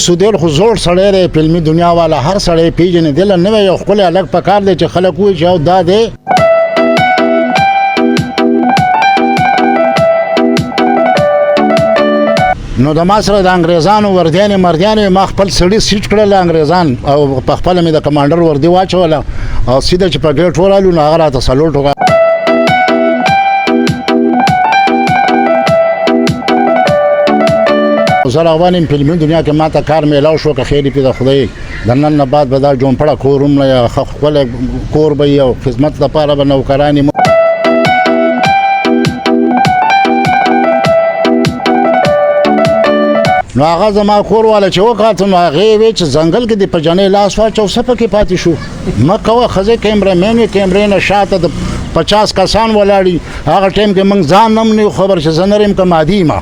سودیل خو زوړ سړی دی، فلمي دنیا والا هر سړی پیژني. دی له نوی یو ښکلی هلک په کار دی چې خلک ووایي چې او دا دی. نو د ما سره د انګریزانو وردیانې مردیانې، ما خپل سړي سیټ کړل انګریزان، او په خپله مې د کمانډر وردي واچوله او سیده چې په ګېټ ورالو نو هغه راته سلوټ وکړ. زه روان یم فلمي دنیا کې، ما ته کار میلاو شو، که خیر پې د خدای د نن نه بعد به دا جومپړه کور هم نه ښه ښکلی کور به وي او خدمت لپاره به نوکران یم. نو هغه زما کور والا چې وکاته نو هغې وی چې ځنګل کې دې په جنۍ لاس واچو، څه پکې پاتې شو؟ مه کوه، ښځې کیمره مین وي، کیمرې نه شاته د 50 کسان ولاړي. هغه ټایم کې موږ ځان هم نه یو خبر چې زه نر یم که مادي یم.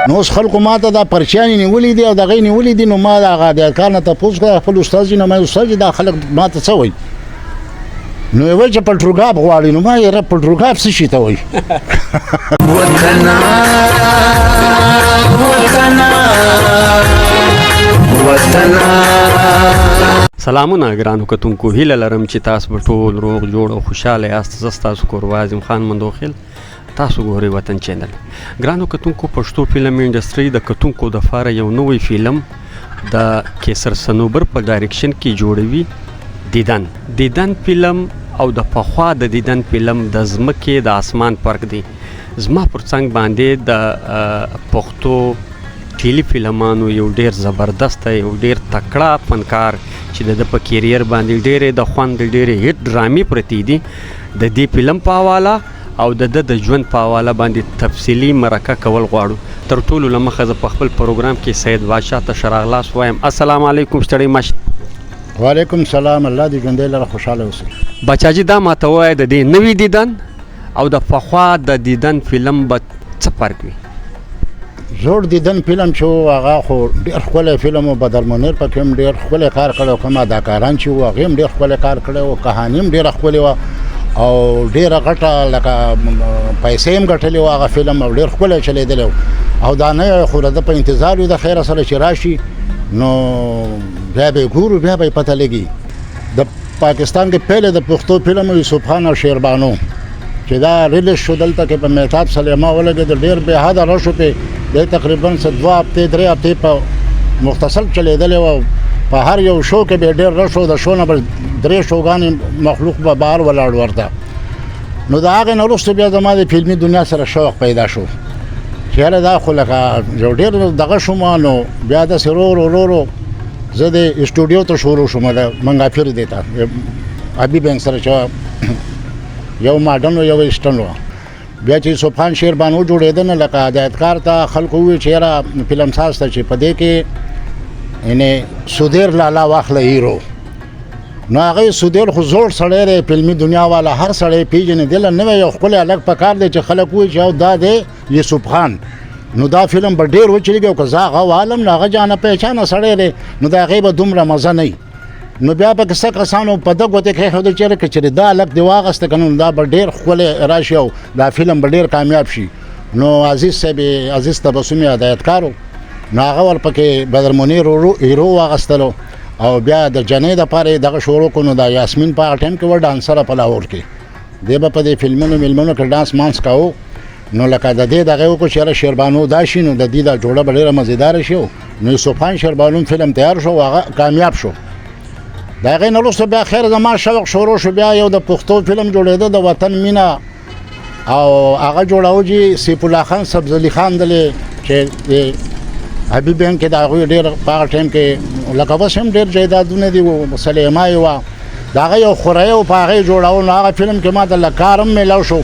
نو اوس خلکو ما ته دا پرچیانې نیولې دي او دغه یې نیولې دي. نو ما د هغه د کار نه تپوس کړ خپل استاد جي، نو ما استاد جي دا خلک ما ته څه وایي؟ نو یې وایي چې پټروګاپ غواړي. نو ما یې یاره پټروګاپ څه شي ته وایي؟ وطنا وطنا وطنا. سلامونه ګرانو کتونکو، هیله لرم چې تاسو به ټول روغ جوړ او خوشاله یاست. زه ستاسو کوربه عظیم خان مندوخیل، تاسو ګورئ وطن چینل. ګرانو کتونکو، پښتو فلم انډستری د کتونکو د فاره یو نوی فلم د کیسر صنوبر په ډایریکشن کې جوړوي، دیدن. دیدن فلم او د پخوا د دیدن فلم د ځمکې د اسمان فرق دی. زما پر څنګ باندې د پښتو ټیلی فلمانو یو ډیر زبردست، یو ډیر تکړه فنکار چې د ده په کیریر باندې ډېرې د خوند ډېرې هیټ ډرامې پرتې دي، د دې فلم په حواله او د ده د ژوند په حواله باندې تفصیلي مرکه کول غواړو. تر ټولو له مخه زه په خپل پروګرام کې سید بادشاه ته ښه راغلاست وایم. السلام علیکم، ستړی مه شئ. وعلیکم سلام، الله دې ژوندی لره، خوشحاله اوسئ. بچا جي، دا ماته ووایه، د دې نوي دیدن او د پخوا د دیدن فلم به څه فرق وي؟ زوړ دیدن فلم چې و هغه خو ډېر ښکلی فلم و، بدر منیر پکې هم ډېر ښکلی کار کړی و، کوم اداکاران چې وو هغې هم ډېر ښکلی کار کړی و، کهاني هم ډېره ښکلې وه او ډېره غټه لکه پیسې هم ګټلې وه هغه فلم، او ډېر ښکلی چلېدلی و. او دا نوی خو د ده په انتظار یو، د خیره سره چې راشي نو بیا به یې ګورو، بیا به یې پته لګي. د پاکستان کې پهلې د پښتو فلم یوسف خان او شیربانو چې دا ریلیز شو، دلته کې په مهتاب سلیما ولګېد، ډېر بې حده رش و پې. دی تقریبا څه 2 هفتې 3 هفتې په مختصر چلېدلی و، په هر یو شو کې به ډېر رش و، د شو نه به 3 شوګانې مخلوق به بهر ولاړ ورته. نو د هغې نه وروسته بیا زما د فلمي دنیا سره شوق پیدا شو چې یاره دا خو لکه یو ډېر دغه شوم. نو بیا داسې ورو ورو ورو ورو زه د اسټوډیو ته شروع شوم، د منګافیر دی ته ابي بینک سره چې یو ماډرن و یو ایسټرن و. بیا چې یوسف خان شیربانو جوړېده نو لکه هدایتکار ته خلکو وویل چې یاره فلم ساز ته چې په دې کې یعنې سودیر لالا واخله هیرو. نو هغه سودیر خو زوړ سړی دی، فلمي دنیا والا هر سړی پیژني، دی له نوی یو ښکلی هلک په کار دی چې خلک ووایي چې او دا دی یوسف خان، نو دا فلم به ډېر وچلېږي، او که زه هغه والم نو هغه جانه پهچانه سړی دی، نو د هغې به دومره مزه نه وي. نو بیا پکې څه کسانو په ده ګوتې کښېښودل چې یاره که چېرې دا هلک دې واغسته که نه نو دا به ډېر ښکلی راشي او دا فلم به ډېر کامیاب شي. نو عزیز صاحب یې، عزیز تبسم یې هدایتکار و، نو هغه ورپکې بدر منیر هیرو واغستلو او بیا د جنۍ دپاره یې دغه شروع کړو. نو دا یاسمین په هغه ټایم کې وه ډانسره په لاهور کې، دی به په دې فلمونو ملمونو کې ډانس مانس کاوه. نو لکه د دې دغه وکړو چې یاره شیربانو دا شي نو د دې دا جوړه به ډېره مزیداره شي. نو یوسف خان شیربانو فلم تیار شو، هغه کامیاب شو. د هغې نه وروسته بیا خیر زما شوق شروع شو. بیا یو د پښتو فلم جوړېده د وطن مینه، او هغه جوړاوه چې سیف الله خان سبزلي خان دلې چې د حبیب بینک کې د هغوی ډېر په هغه ټایم کې لکه اوس هم ډېر جایدادونه دي، سلیما یې وه، د هغه یو خوری و، په هغه یې جوړاوه. نو هغه فلم کې ما ته لږ کار هم میلاو شو.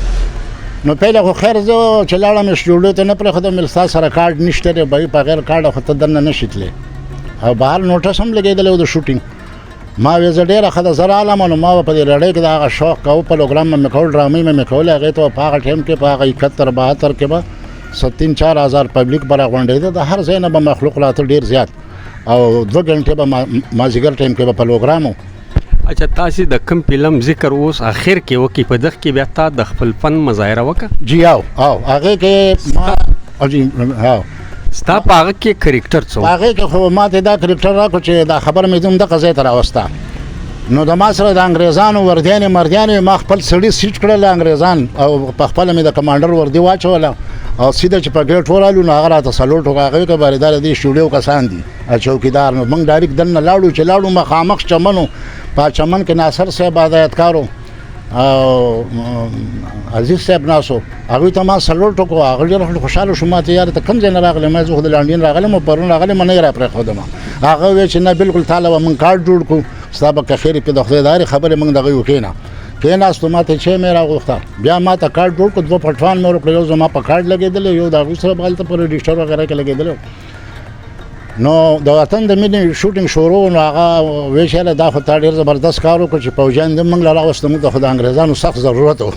نو پهله خو خیر زه چې لاړم اسټوډیو ته نه پرېښودم، ویل ستا سره کارډ نشته دی، بهیر په غیر کارډ خو ته دننه نه شي تللی، او بهر نوټس هم لګېدلی و د شوټینګ. ما ویل زه ډېره ښه ده، زه رالم. نو ما به په دې لړۍ کې د هغه شوق کاوه، پروګرام به مې کول، ډرامې به مې کولې. هغې ته په هغه ټایم کې په هغه 71 72 کې به څه 3-4 هزار پبلیک به راغونډېده، د هر ځای نه به مخلوق راته ډېر زیات، او 2 ګنټې به مازدیګر ټایم کې به پروګرام و. اچھا، تاسو د کم فلم ذکر اوس اخر کې وکي، په دغه کې بیا تا د خپل فن مظاهره وکړه؟ جی، آو آو، هغه کې ما او جی آو. ستا په هغه کې کرکټر څه و؟ هغه کې خو ما ته دا کرکټر راکړو چې دا خبر مې دوم دغه ځای ته راوسته. نو د ما سره د انګریزانو وردیانې مردیانې، ما خپل سړي سیټ کړل انګریزان، او په خپله مې د کمانډر وردي واچوله، او سیده چې په ګېټ ورالو نو هغه راته سلوټ وکړ. هغه ویل بارې دا د دې سټوډیو کسان دي، چوکیدار. نو موږ ډایرکټ دننه لاړو، چې لاړو مخامخ چمن و، په چمن کې ناصر صاحب هدایتکار و او عزیز صاحب ناسو. هغوی ته ما سلوټ وکړو، هغه ډېر خوشحاله شو. ما ته یاره ته کوم ځای نه راغلی؟ ما زه خو د لانډین راغلی یم، پرون راغلی یم، نه یې را پرېښودم. هغه وویل چې نه بالکل تا له به موږ کارډ جوړ کړو، ستا به که خیر پې د خدای دارې خبرې موږ دغه یو کښېنه. کښېناستو، ما ته چای مې راغوښته، بیا ما ته کارډ جوړ کړو، دوه پټوان مې ورکړو، یو زما په کارډ لګېدلی، یو د هغوی سره به هلته په رجسټر وغیره کې لګېدلی. نو د وطن د مینې شوټینګ شروع، نو هغه ویې چې هله دا خو تا ډېر زبردست کار وکړ چې پوځیان دې موږ له راوسته، موږ ته خو د انګریزانو سخت ضرورت و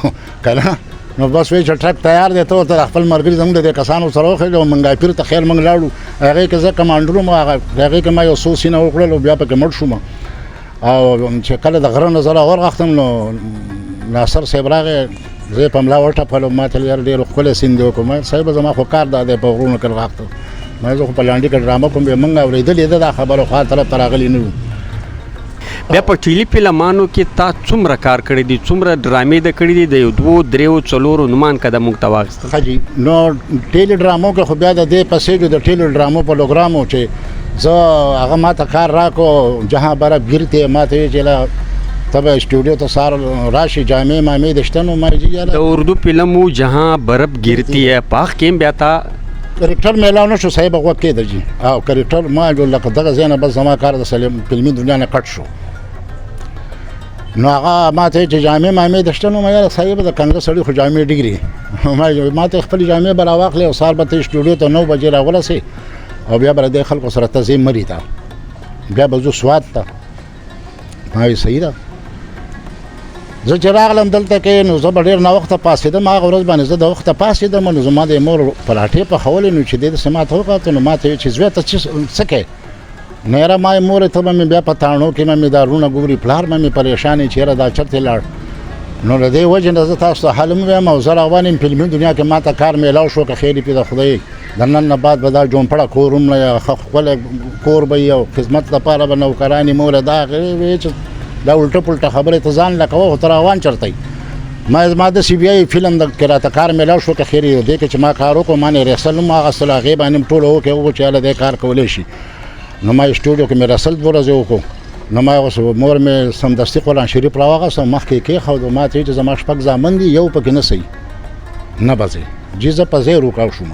که نه. نو بس ویې چې ټرک تیار دی، ته ورته د خپل ملګري زموږ د دې کسانو سره وخېژه. او منګاپیر ته خیر موږ لاړو، هغې کې زه کمانډر وم، هغه هغې کې ما یو څو سینه وکړل او بیا پکې مړ شوم. او چې کله د غره نه زه راورغښتم نو ناصر صاحب راغی، زه یې په ملا وټپلم، ما ته یار ډېر ښکلی سیند دی وکړو. ما صاحب زما خو کار دا دی په غرونو کې رغښتو، ما زه خو په لانډي کې ډرامه کوم، بیا موږ اورېدلې ده دا خبره، خو هر طرف ته راغلي نه وو. بیا په ټیلی فلمانو کې تا څومره کار کړی دی، څومره ډرامې د کړې دي، د یو دوو دریو څلورو نومان که د موږ ته واخیستل؟ ښه جي، نو ټیلی ډرامو کې خو بیا د دې پسې جو د ټیلی ډرامو پروګرام و چې زه هغه ما ته کار راکړو، جهان برف ګرتې، ما ته ویې چې له ته به سټوډیو ته سهار راشي، جامې مامې د شته؟ نو ما یې جي یاره د اردو فلم و جهان برف ګرتی ہے، په هغه کې هم بیا تا کرکټر میلاو نه شو صاحب، غوږ کېده جي. او کرکټر ما جو لکه دغه ځای نه بس زما کار د سلیم فلمي دنیا نه کټ شو. نو هغه ما ته چې جامې مامې د شته؟ نو ما یاره صاحب د کنګره سړي خو جامې ډېرې، ما ته خپلې جامې به راواخلې او سهار به ته سټوډیو ته 9 بجې راورسې او بیا به له دې خلکو سره ته ځې مري ته، بیا به ځو سوات ته. ما ویل صحیح ده. زه چې راغلم دلته کې نو زه به ډېر ناوخته پاڅېدم، هغه ورځ باندې زه د وخته پاڅېدم. نو زما د مور پراټې پخولې، نو چې دې داسې ما ته وکتل نو ما ته ویل چې زویه ته څه کوې؟ نو یاره ما یې مورې ته به مې بیا په تاڼو کې به مې دا وروڼه ګوري، پلار به مې پریشان یې چې یاره دا چېرته لاړ. نو له دې وجې نه زه تاسو ته حال هم ووایم او زه روان یم فلمي دنیا کې، ما ته کار میلاو شو که خیر یې پې د خدای د نن نه بعد به دا جونپړه کور هم نه ښه ښکلی کور به یې او خدمت لپاره به نوکران یې. مور دا هغې چې دا الټه پلټه خبرې ته ځان لکه وه، خو ته روان چېرته یې؟ ما داسې بیا یې فلم د کې راته کار میلاو شو که خیر یې دې کې چې ما کار وکړو، ما نه ریحصل هم واخیستل، هغې باندې هم ټول وکړې وکړو چې هله دی کار کولی شي. نو ما سټوډیو کې مې رسل دوه ورځې وکړو. نو ما اوس مور مې سمدستي قرآن شریف راواخیست، مخکې یې کېښود، ما ته ویل چې زما شپږ زامن دي، یو پکې نه سي نه به ځې. جي زه په ځای روکاو شوم،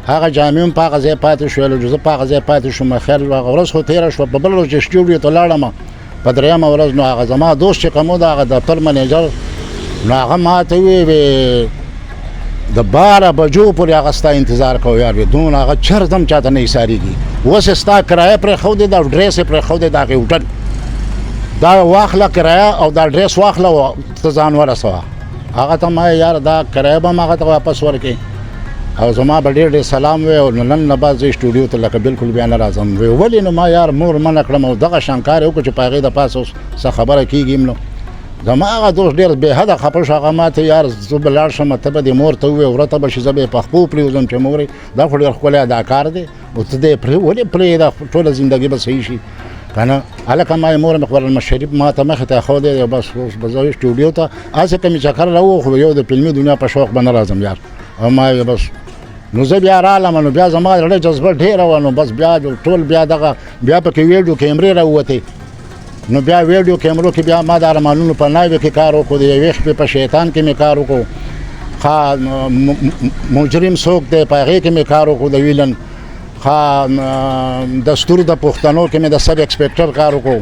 هغه جامې هم په هغه ځای پاتې شوې، زه په هغه ځای پاتې شوم. خیر هغه ورځ خو تېره شوه. په بله ورځ چې سټوډیو ته لاړم په درېیمه ورځ، نو هغه زما دوست چې کوم و د هغه دفتر منیجر، نو هغه ما ته وویل د 12 بجو پورې هغه ستا انتظار کوو یار، وی دونه هغه چېرته هم چاته نه ایسارېږي، اوس یې ستا کرایه پرېښودې ده او ډرېس یې پرېښودی د هغې هوټل، دا واخله کرایه او دا ډرېس واخله او ته ځان ورسوه. هغه ته ما یار دا کرایه به هم هغه ته واپس ورکړې او زما به ډېر ډېر سلام وی، او نن نه بعد زه سټوډیو ته لکه بالکل بیا نه راځم. وی ولې؟ نو ما یار مور منع کړم او دغه شان کار یې وکړو چې په هغې د پاسه اوس څه خبره کېږي هم. نو زما هغه دوست ډېر بې حده خفه شو، هغه ما ته یار زه به لاړ شم، ته به دې مور ته ووایې، وره ته به شي، زه به یې په خپو پرېوځم چې مورې دا خو ډېر ښکلی اداکار دی او ته دې پرې ولې پرې، دا ټوله زندګي به صحیح شي که نه. هلکه ما یې مور مې قرآن شریف ما ته مخې ته ښودی دی، بس اوس به زه سټوډیو ته هسې که مې چکر راووخو خو یو د فلمي دنیا په شوق به نه راځم یار. او ما یې بس نو زه بیا رالم، نو بیا زما زړه جذبه ډېره وه، نو بس بیا ټول بیا دغه بیا پکې ویډیو کیمرې راووتې، نو بیا ویډیو کیمرو کې بیا ما د ارمانونو په ناوې کې کار وکړو، د یوې شپې په شیطان کې مې کار وکړو، ښه مجرم څوک دی په هغې کې مې کار وکړو، د ویلن ښه دستور د پښتنو کې مې د سب انسپکټر کار وکړو.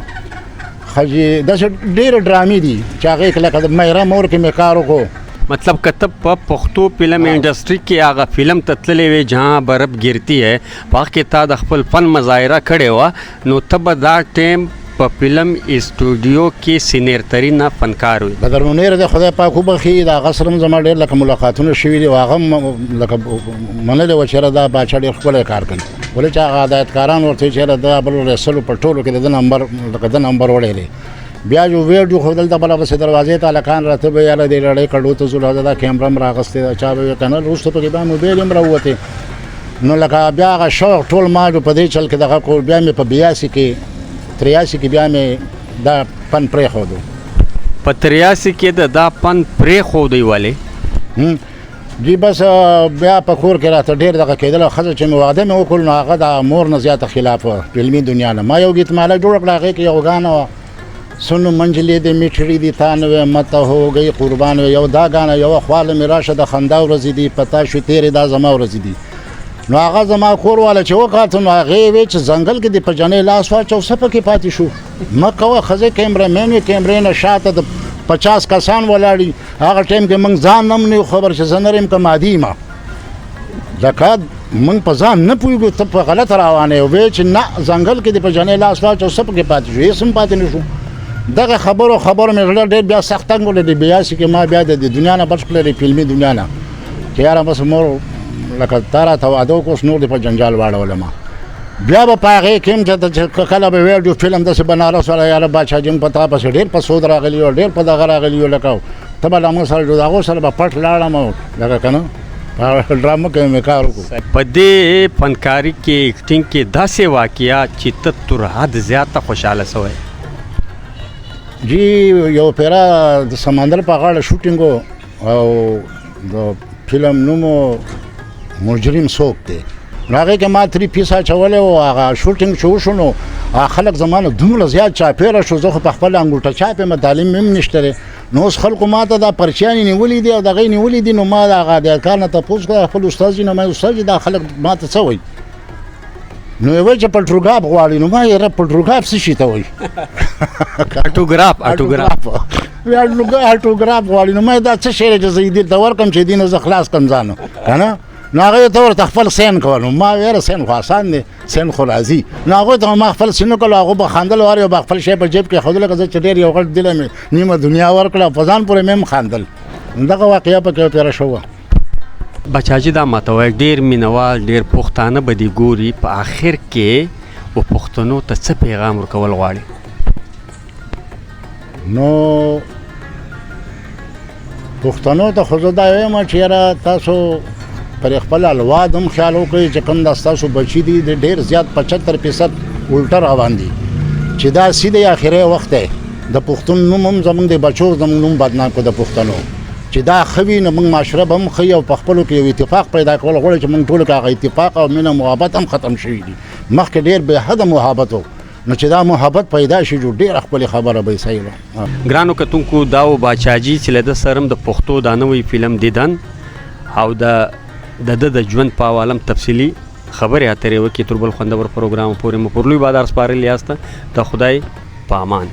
ښه جي داسې ډېرې ډرامې دي چې هغې کې لکه د میره مور کې مې کار وکړو. مطلب که ته په پښتو فلم انډسټری کې هغه فلم ته تللی وې جهان برف ګرتی ہے، په هغه کې تا د خپل فن مظاهره کړې وه، نو ته به دا ټایم په فلم استودیو کې سینیر ترینه فنکار وي. بدر منیر د خدای پاک وبخښي، د هغه سره هم زما ډېر لکه ملاقاتونه شوي دي، او هغه هم لکه منلې وه چې یاره دا باچا ډېر ښکلی کار کوي، ولې چې هغه هدایتکاران ورته وایي چې یاره دا بل رسلو په ټولو کې د ده نمبر لکه د نمبر وړی دی. بیا یو ویډیو خو دلته بله پسې دروازې ته هلکان راته به یاره دې لړۍ کډو ته ځو، دا کیمره هم راغستې ده، چا به ویې که نه وروسته پکې بیا موبایل هم راووتې. نو لکه بیا هغه شوق ټول ما جو په دې چل کې دغه کول. بیا مې په 82 کې 83 کې بیا مې دا فن پرېښودو. په 83 کې د دا فن پرېښودی ولې؟ جی بس بیا په کور کې راته ډېر دغه کېدل. ښځه چې مې واده مې وکړ نو هغه د مور نه زیاته خلاف وه فلمي دنیا نه. ما یو ګیت ماله جوړه کړه، هغې کې یو ګانه وه، سنو منجلې دې میټړي دي تا نه وې مته هو ګئی قربان وې، یو دا ګانه یوه خواله مې راشه د خندا ورځې دي په تا شو تېرې دا زما ورځې دي. نو هغه زما کور والا چې وکاته نو هغې وی چې ځنګل کې دې په جنۍ لاس واچو څه پکې پاتې شو، مه کوه ښځې کیمره مین وي، کیمرې نه شاته د 50 کسان ولاړي. هغه ټایم کې موږ ځان هم نه یو خبر چې زه نر یم که مادي یم، لکه موږ په ځان نه پوهېږو، ته په غلطه روانه یې. وی چې نه ځنګل کې دې په جنۍ لاس واچو څه پکې پاتې شو، هېڅ هم پاتې نه شو. دغه خبرو خبرو مې زړه ډېر بیا سخت تنګ ولې. 82 کې ما بیا د دنیا نه بچ کړی، فلمي دنیا نه، چې یاره بس مور لکه تا راته واده وکړو اوس نور دې په جنجال واړولم. بیا به په هغې کې هم چې کله به ویډیو فلم داسې بنارس والا یاره باچا جي موږ په تا پسې ډېر په سود راغلي یو، ډېر په دغه راغلي یو، لکه ته به له موږ سره د هغو سره به پټ لاړم او لکه که نه په ډرامو کې مې کار وکړو. په دې فنکاري کې اکټینګ کې داسې واقعه چې ته تر حد زیاته خوشحاله سوی؟ جی یو پیرا د سمندر په غاړه شوټینګ او د فلم نوم مجرم څوک دی، نو هغې کې ما 3 پیس اچولی و. هغه شوټینګ چې وشو نو هغه خلک زما نه دومره زیات چاپېره شو، زه خو په خپله انګوټه چاپ یم، تعلیم مې هم نشته دی. نو اوس خلکو ما ته دا پرچیانې نیولې دي او دغه یې نیولې دي. نو ما د هغه د کار نه تپوس کړ خپل استاد جي، نو ما استاد جي دا خلک ما ته څه وایي؟ نو یې ویل چې پټروګاف غواړي. نو ما یې رب پټروګاف څه شي ته وایي؟ اټوګراف. اټوګراف اټوګراف غواړي. نو ما یې دا څه شی دی چې زه یې دلته ورکړم چې دې نه زه خلاص کړم ځان که نه؟ نو هغه ته ورته خپل سین کول. نو ما ویل سین خو اسان دی، سین خو راځي. نو هغوی ته ما خپل سین وکړ، هغو به خندل، هر یو به خپل شی په جیب کې ښودل، که زه چې ډېر یو غټ دله مې نیمه دنیا ورکړه، په ځان پورې مې هم خندل. دغه واقعه پکې تېره شوه. بچاجي دا ماته وایي ډېر مینوال ډېر پښتانه به دې ګوري، په آخر کې و پښتنو ته څه پیغام ورکول غواړي؟ نو پښتنو ته خو زه دا وایم چې یاره تاسو پر خپل الواد هم خیال وکړئ چې کوم دا ستاسو بچي دي د ډېر زیات 75% الټه روان دي، چې دا سیده اخري وخت دی. د پښتون نوم هم زمونږ د بچو زمونږ نوم بدنام کړو د پښتنو، چې دا ښه وي نو موږ معاشره به هم ښه او په خپلو کې یو اتفاق پیدا کول غواړي چې موږ ټولو کې هغه اتفاق او مینه محبت هم ختم شوي دي. مخکې ډېر بې حده محبت و، نو چې دا محبت پیدا شي جو ډېره ښکلې خبره به یې صحیح ده. ګرانو کتونکو دا و باچاجي چې له ده سره هم د پښتو دا نوی فلم دیدن او د ده د ژوند په حواله هم تفصیلي خبرې اترې وکړي. تر بل خوندور پروګرام پورې مو پر لوی بادار سپارلي یاست. د خدای په امان.